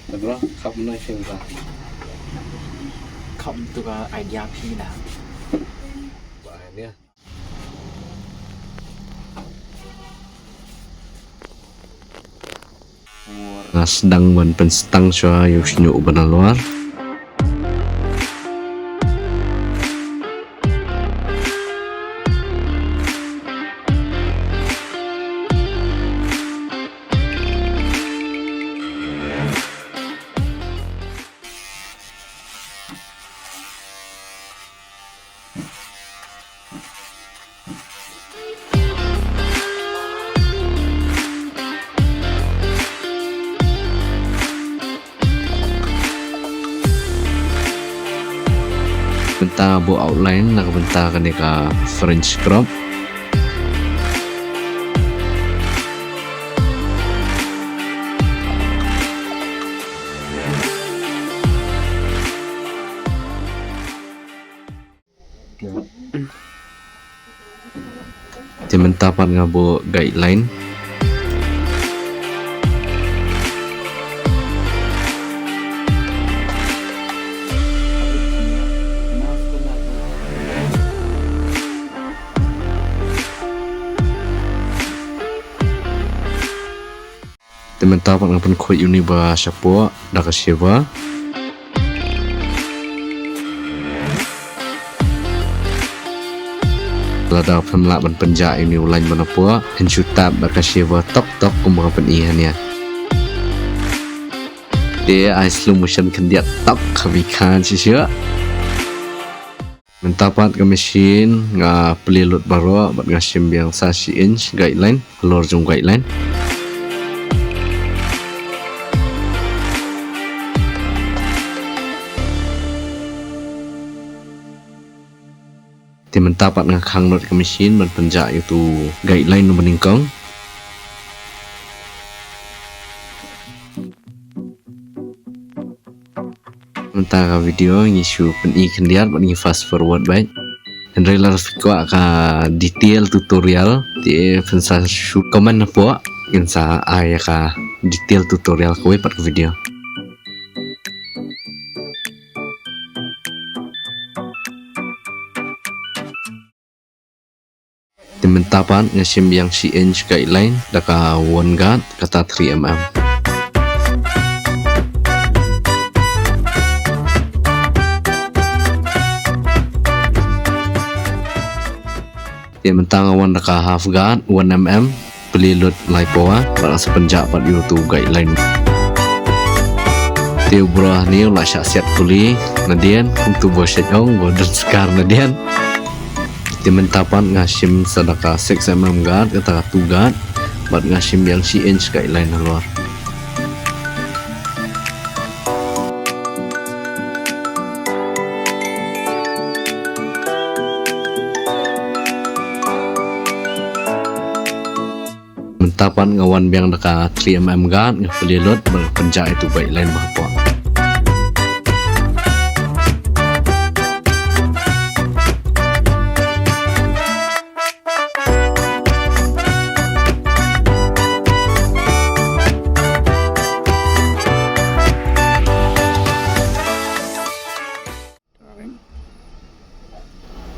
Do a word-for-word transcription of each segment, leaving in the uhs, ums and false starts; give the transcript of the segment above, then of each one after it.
Bro, kham na shin sa. Kham tu ka idea phi na. Ba ne. Nga sdang ban pynstang shuwa ïa u shñiuh ba na lwar. Mynta buh outline na ka bynta kane ka French crop. Te mynta pat nga buh guideline. Te mynta pat nga pynkhuid ïa une ba shapoh da ka shaver. Lada phim lah ban pynjah ïa une u line ba napoh, phin shu tap da ka shaver tok tok kumba nga pyni hangne. Te ai slow motion khyndiat tok, ka bikhan shisha. Mynta pat ka machine nga plie lut baroh bad nga shim biang sa shi inch guideline, halor jong guideline. Te mynta pat nga khang lut ka machine ban pynjah ïa utu guideline uba nyngkong. Mynta ka video ngi shu pyni khyndiat bad ngi fast forward beit. Hynrei lada phi kwah ka detail tutorial te phin sa shu comment hapoh, ngin sa ai ïa ka detail tutorial kawei pat ka video. Te mynta pat nga shim biang shi inch guideline da ka one guard kata three M M. Te mynta nga wan da ka half guard one M M, plie lut lai pawa bad nga sa pynjah pat ïa utu guideline. Te u bro hangne u la shah siat kuli nadien, kumtu ba shait ong ba don skar nadien. Te mynta pat nga shim sa da ka six M M guard, kata ka two guard, bad nga shim biang shi inch guideline halor. Mynta pat nga wan biang da ka three M M guard, nga plie lut bad nga pynjah ïa utu guideline ba hapoh.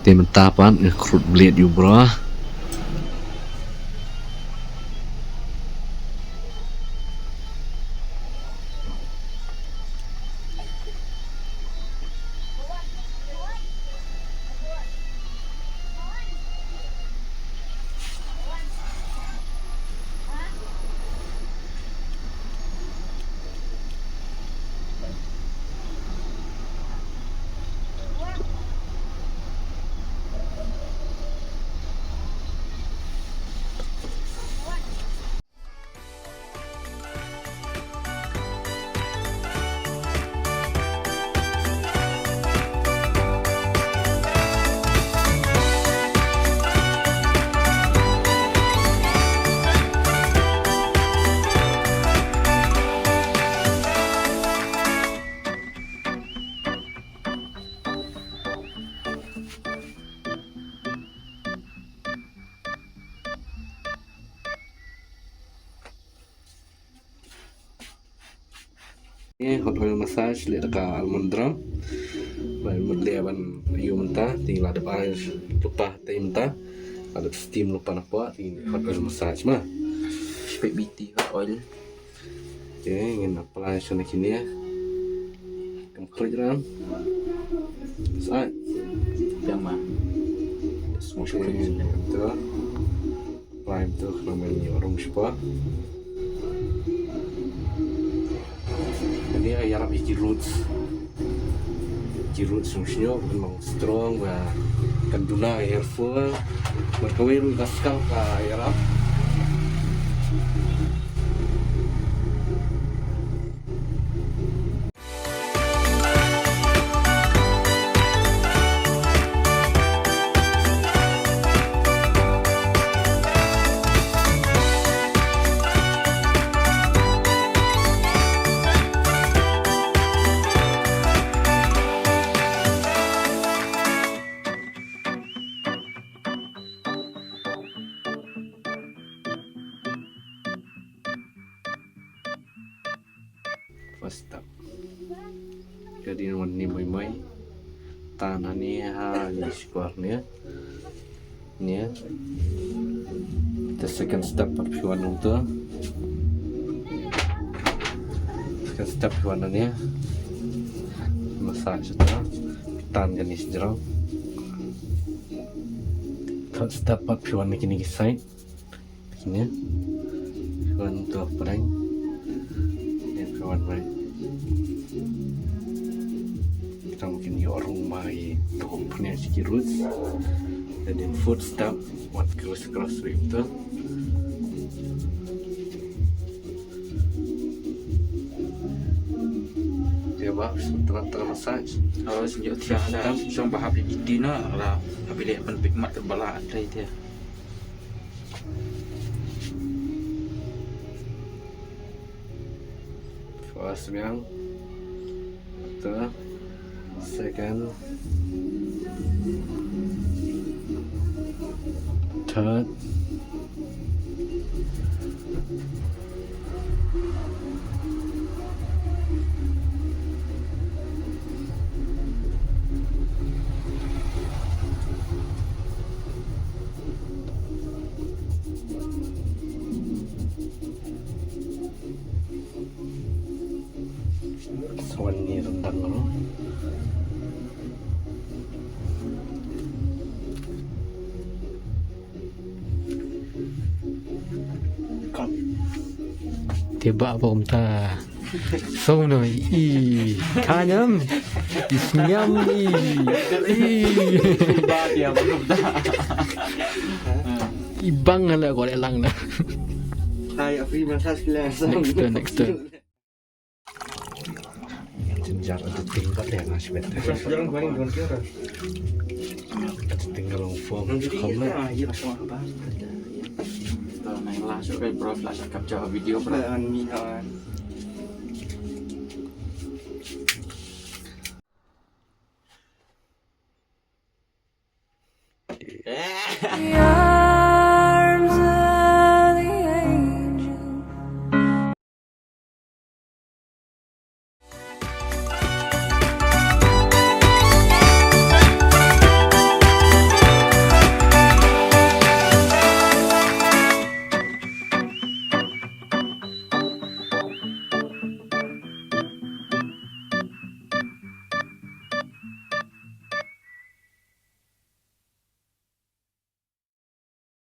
Te mynta pat nga khrud blade ïa u bro. Hot oil massage leh da ka almond drum. Ba mut leh ban ïoh mynta, te la dep ai lypa te mynta. La dep steam lypa na pdeng, te hot oil massage ma. Spek B T hot oil. Okay, ngin apply shane kine. Complete ram. Sai. Yang ma. Smooth. Okay, betul. Prime tu kena main ni orang sepa. Ini ïarap ïa ki roots. Ki roots sngewsngew, memang strong ba kan duna ïa hair fall. Markawei ruh ka skang ka ïarap. First step. Ka dei wan ni mai mai. Tan hani ha ni square ni. Ni. The second step pat phi wan nangta. Second step phi wan ni. Massage ta. Tan kani sejrong. Third step pat phi wan ni kini ki side. Sini. Phi wan to prank. Ni phi wan mai. Kita mungkin ïoh rung mai to pynïaid ki roots. Dan in fourth step wan cross cross rim to. Dia ba tengah tengah massage. Oh, sejak tiang dah. Step. Song bahap di dina lah. Tapi dia pun pik mat terbala dai dia. First yang. Betul. Second. Third. Swan ni rendang lo. Te ba ba kumta. So no i kanyam i snyam i i. Ba dia ba kumta. I bang ala ko le lang na. Hai, free massage le. Next turn, next turn. Jinjar ada tingkat ya, Mas Bet. Jangan paling gontir. Ada tinggal form. Nanti comment. Iya, iya, sama apa? Tuh, nah, langsung kayak bro, langsung capture video, bro. Lawan Mihan.